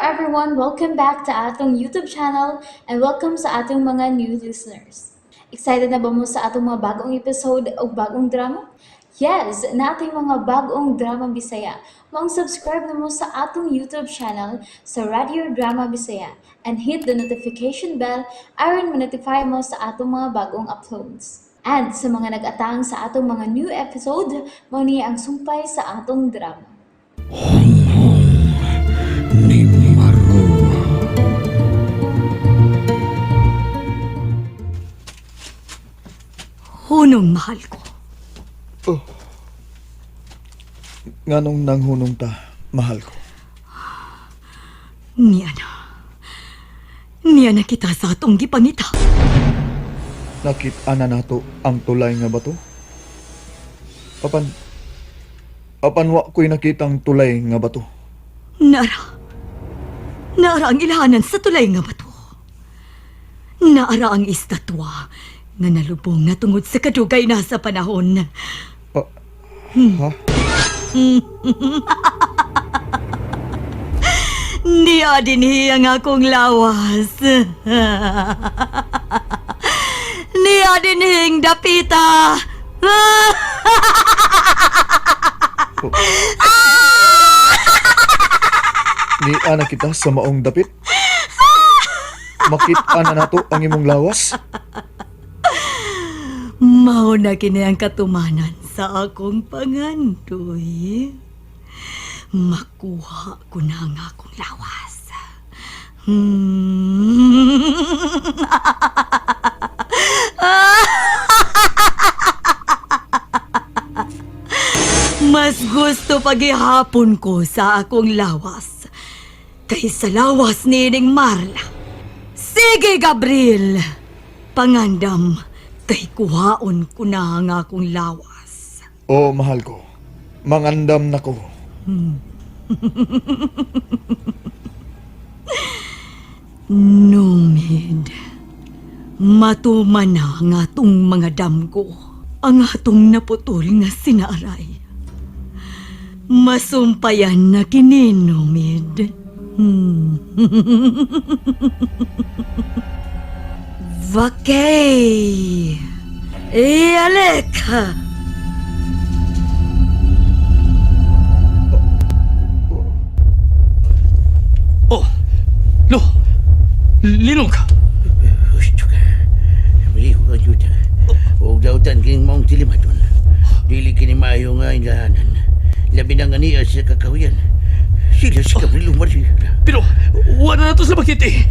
everyone! Welcome back to atong YouTube channel and welcome sa atong mga new listeners. Excited na ba mo sa atong mga bagong episode o bagong drama? Yes, nating mga bagong drama Bisaya. Maong subscribe na mo sa atong YouTube channel sa Radio Drama Bisaya and hit the notification bell aron ma-notify mo sa atong mga bagong uploads. And sa mga nag-atang sa atong mga new episode, mao ni ang sumpay sa atong drama. Ni Marua. Hunong, mahal ko. Nganong nanghunong ta, mahal ko? Niya na. Niya na kita sa atong gipangita. Nakit-ana nato ang tulay nga bato? Apan wa ko'y nakitang tulay nga bato. Nara. Nara ang ilhanan sa tulay nga bato. Naara ang estatwa nga nalubong na tungod sa kadugay na sa panahon. Ha? Niya dinhi ang akong lawas. Niya dinhing dapita. Ni ana kita sa maong dapit? Makit-ana nato ang imong lawas? Mao na kini ang katumanan sa akong pangandoy. Makuha ko na ang akong lawas. Mas gusto pagihapon ko sa akong lawas kaysa lawas ni Ining Marla. Sige, Gabriel! Pangandam, kay kuhaon ko na ang akong lawas. O mahal ko, mangandam na ko. Numid, matuman na ang atong mga damgo, ang atong naputol nga sinaaray. Masumpayan na kini, Numid. Vakay! Ialik! Oh, lo, linog. Gusto ka. Mali ko ka, Juta. Huwag dautan kining maong tilimaton. Dili kini maayo nga inlahanan. Labi na nga niya sa kakahuyan. Sila si Gabriel Umar. Pero, wala na to sa makiti.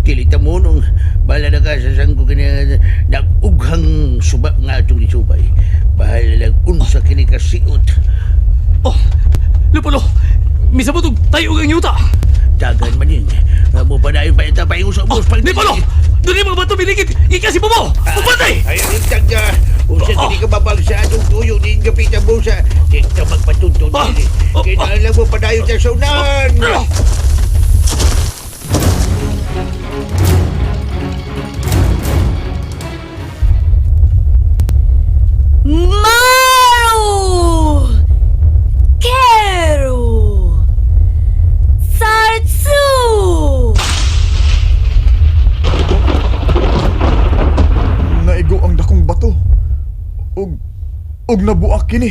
Dili tamunong. Bala na ka sa sangko kini nag-ughang suba nga atong isubay. Bahala lang unsa kini kasiot. Oh, Lupolo, misabot og tayo ang yuta. Dagan man yun. Mo pa na yung paita pa yung sa ubos. Oh, Lupolo, doon yung mga bato biligid. Ika si Bobo! Pupatay! Ay, ang tagda. Unsa kini ka babag sa atong tuyo ni Gapita Busa. Di ka magpatuntun dili. Kinahanglan mo padayon sa unan. Maru! Keru! Sartsu! Naigo ang dakong bato. Ug nabuak kini.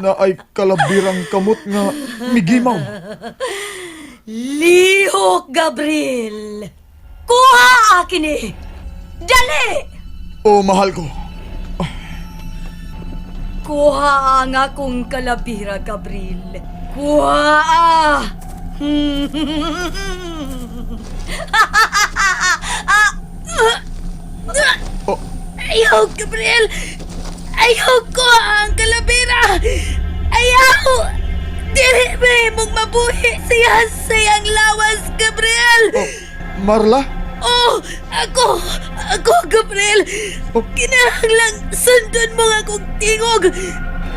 Na ay kalabirang kamot nga migimaw. Lihok, Gabriel! Kuha akin eh! Dali! O mahal ko, Kuha ang akong kalabira, Gabriel. Kuha! Ah! Oh. Ayaw, Gabriel! Ayaw ko ang kalabira! Ayaw! Dili mong mabuhi siya sa iyang lawas, Gabriel! Oh, Marla? Oh, ako! Ako, Gabriel! Oh. Kinahanglang sundon mo nga akong tingog!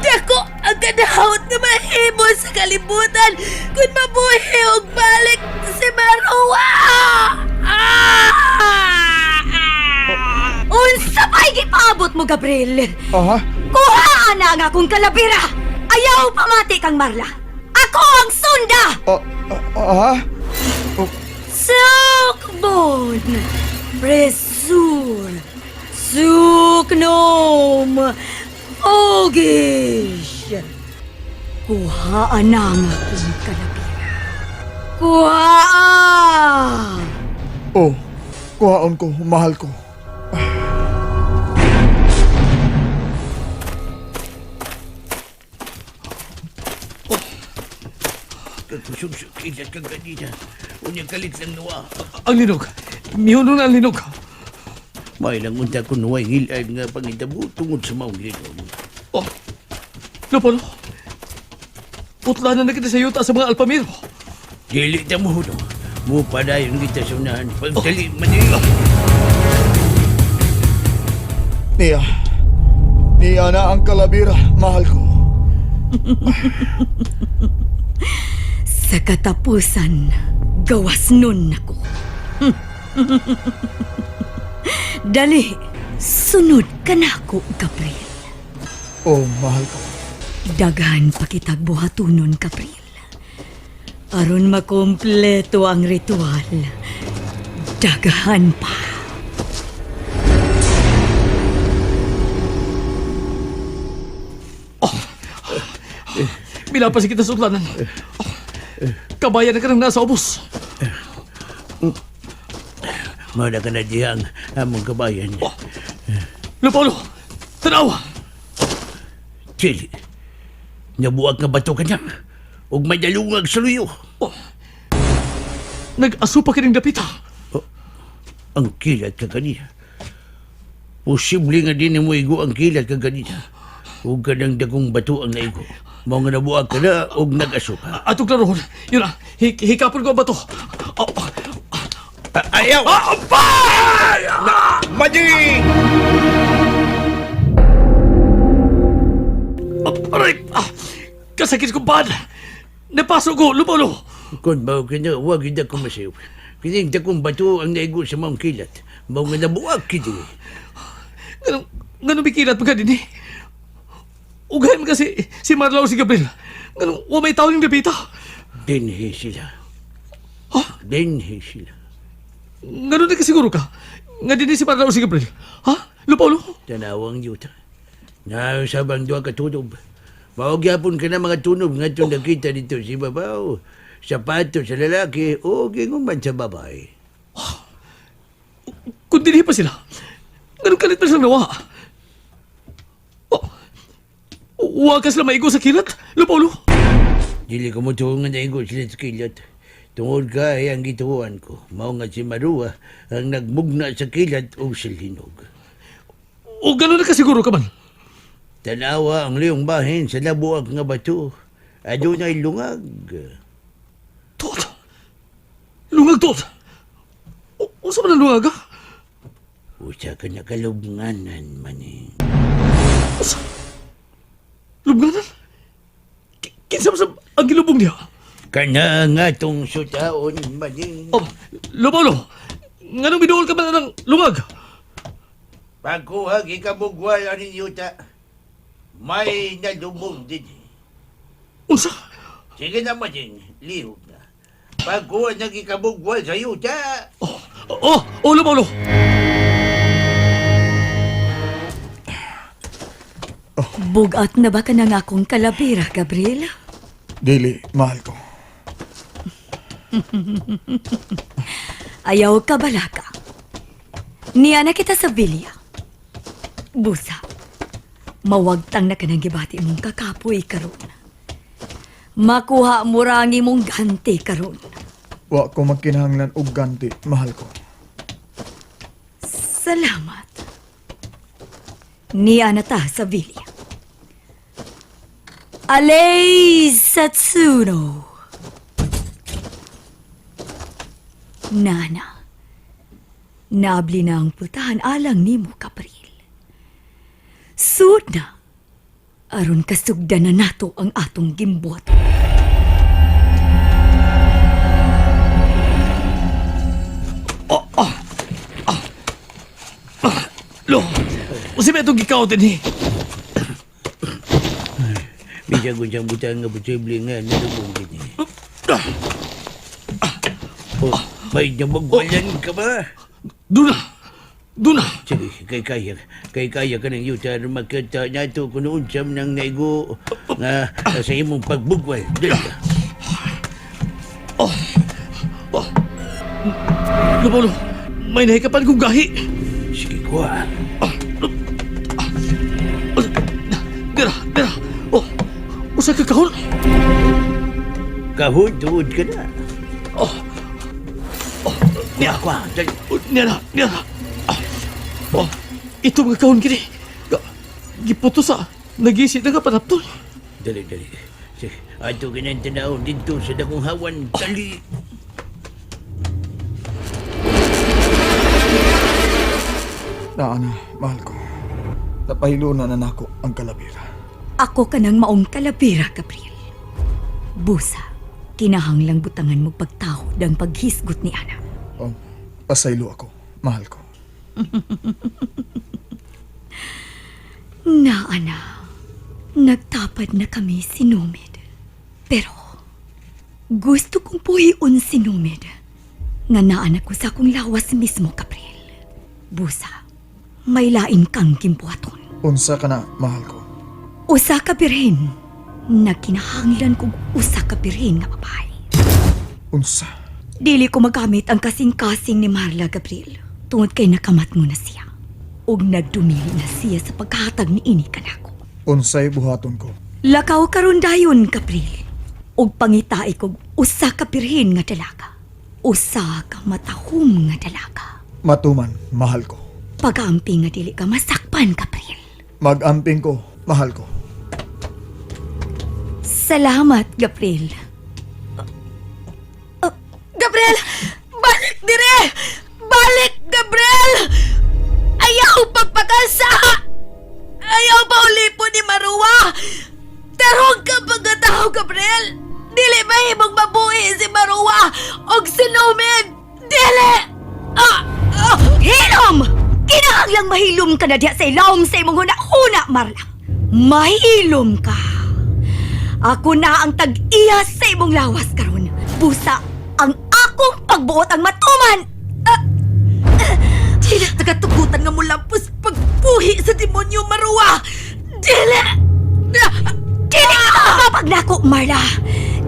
Dako ang kadahot nga mahimo sa kalibutan kung mabuhi og balik si Marua! Ah! Unsa pa'y gipaabot mo, Gabriel? Aha? Kuhaan na ang akong kalabira! Ayaw pamati kang Marla! Ako ang sunda! Ah, ah, aha? Oh, Sukbon! Presur! Suknom! Ogish! Kuhaan na ang akong kalabira. Kuhaan! oh, kuhaon ko, mahal ko. Kakusog sa kilat kang ganina. Unya kalit lang nuwa. Ang linog. Mihunong na ang linog. May lang unta ko nuway ngilad nga pangitabo tungod sa maong linog. Oh. Lupolo. Putla na na kita sa yuta sa mga alpamiro. Dili ta mo no. Mo padayon kita sa unahan. Pagdali man eh. Niya. Niya na ang kalabira, mahal ko. Sa katapusan, gawas nun ako. Dali, sunod ka na ako, Gabriel. Oh, mahal ko. Daghan pa kitag buhatunon, Gabriel. Aron makompleto ang ritual. Daghan pa. Milapas kita sa utlanan. Oh. Kabayan na ka nang nasa ubos. Mara ka na diyang among kabayan. Lupolo. Tanawa. Dili. Nabuag nga bato ka na. Ug may dalungag sa luyo. Oh. Nag-aso pa kining dapita. Ang kilat ka kanina. Posible nga din mo igo ang kilat ka kanina. Ug kanang dagong bato ang naigo. Mao nga nabuag ka na ug nag-aso pa. Atong klarohon. Yun na. Hikapon ko ang bato. Oh. Ayaw! Ah, abay! Madi! Ah, aray! Ah, kasakit ko bad! Napasok ko, Lupolo! Kung bao ka na, huwag hindi ako masayo. Kining dagong bato ang naigo sa maong kilat. Mao nga nabuag kini. Ganun, ganun bikilat pa ka din eh. Ugahin mo kasi si Marla o si Gabriel. Ganun, wa may tao yung dapita. Dinhi sila. Ha? Dinhi sila. Ganun na kasiguro ka. Nga din si Marla o si Gabriel. Ha? Lupolo? Tanawang yuta. Nausabang duha ka tunob. Mao gyapon ka na mga tunob ngadto nakita dito si babaw. Sapato sa lalaki o ginguman sa babae. Kung dinhi pa sila, ganun kalit pa silang nawa. Oh, wa ka sila maigo sa kilat, Lupolo. Dili ko mo tuo nga naigo sila sa kilat. Tungod ka ay ang gituan ko. Mao nga si Marua ang nagmugna sa kilat o sa linog. O ganun na kasiguro ka man. Tanawa ang liyong bahin sa labuag nga bato. Adunay lungag. Tot! Lungag, tot! Unsa man ang lungag, ha? Usa ka nakalubnganan maning. Unsa? Lubnganan? Kinsa man sa ang gilubong niya? Kana nga tong sutaon maning. Oh, Lupolo! Nganong biduol ka man ng lungag? Pagkuha gikabugwal aning yuta, may nalubong din. Unsa? Sige na maning, lihok na. Pagkuha na gikabugwal sa yuta, Oh, oh, oh, Lupolo! Bugat na ba ka ng akong kalabira, Gabriel? Dili, mahal ko. Ayaw ka balaka. Niya na kita sa bilya. Busa, mawagtang na ka ng gibati mong kakapoy karon. Makuha mo ra ang imong ganti karon. Wa ko magkinahanglan og ganti, mahal ko. Salamat. Niya na ta sa bilya. Alay Satsuno. Nana, nabli na ang pultahan alang nimo, Kapril. Sud na, aron kasugdan na nato ang atong gimbuhat. Lo, unsa may atong gikaw dinhi? Bisag unsang butang nga posible nga nalubong kini. Oh, may nabagwalan ka ba? Duna! Duna! Sige, kay kaya ka ng yuta aron makita nato kung unsam nang naigo nga sa imong pagbugwal. Dali ka. Oh. Lo, Paulo, may nahikapan kong gahi. Sige, kuha. Dira, dira. Oh, usa ka kahon. Kahon, tuod ka na. Oh. Oh, niya. Kuha, dali. Oh, niya na, niya na. Ah. Oh, ito mga kahon kini. Giputo sa nagisi na nga panaptol. Dali, dali. Sige, ato kinang tanaw dito sa dakong hawan. Dali. Naa na, mahal ko. Napahiluna na nako ang kalabira. Ako ka ng maong kalabira, Gabriel. Busa, kinahanglang butangan mo pagtahod ang paghisgot ni Ana. Oh, pasaylo ako, mahal ko. Na, Ana. Nagtapad na kami si Nomid. Pero, gusto kong puhion si Nomid. Nga naanak ko sa akong lawas mismo, Gabriel. Busa, may lain kang kimpuaton. Unsa ka na, mahal ko. Usa ka birhen na kinahanglan kog usa ka birhen nga babae. Unsa? Dili ko magamit ang kasing-kasing ni Marla, Gabriel, tungod kay nakamat mo na siya. Ug nagdumili na siya sa pagkahatag ni ini kanako. Unsay buhaton ko. Lakaw karon dayon, Gabriel. Ug pangitai kog usa ka birhen nga dalaga. Usa ka matahom nga dalaga. Matuman, mahal ko. Pagamping nga dili ka masakpan, Gabriel. Magamping ko, mahal ko. Salamat, Gabriel. Gabriel! Balik dire! Balik, Gabriel! Ayaw pagpakasa! Ayaw paulipon ni Marua! Tarong ka pagkatao, Gabriel! Dili mahimong mabuhi si Marua og si Nomed! Dili! Ah! Ah! Hilom! Kinahanglang mahilom ka na diha sa ilawom sa imong huna-huna, Marla! Mahilom ka! Ako na ang tag-iya sa imong lawas karon. Busa ang akong pagbuot ang matuman. Ah! Ah! Dili tagatugutan nga mulampos pagbuhi sa demonyo, Marua. Dili! Ah! Dili ka makapag nako, Marla.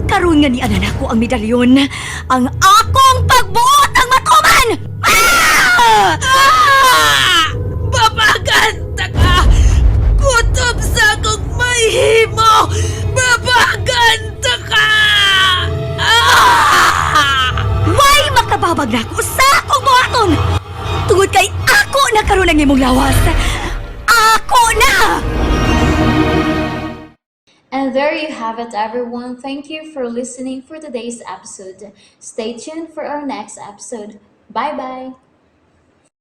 Karon nga ni ana nako ang medalyon. Ang akong pagbuot ang matuman. Ah! Ah! Babaganta ka! Gutom sa akong mahimo! Babaganta ka! Ah! Way makababag na ako sa akong buhaton! Tungod kay ako na karon ang imong lawas. Ako na! And there you have it, everyone. Thank you for listening for today's episode. Stay tuned for our next episode. Bye bye.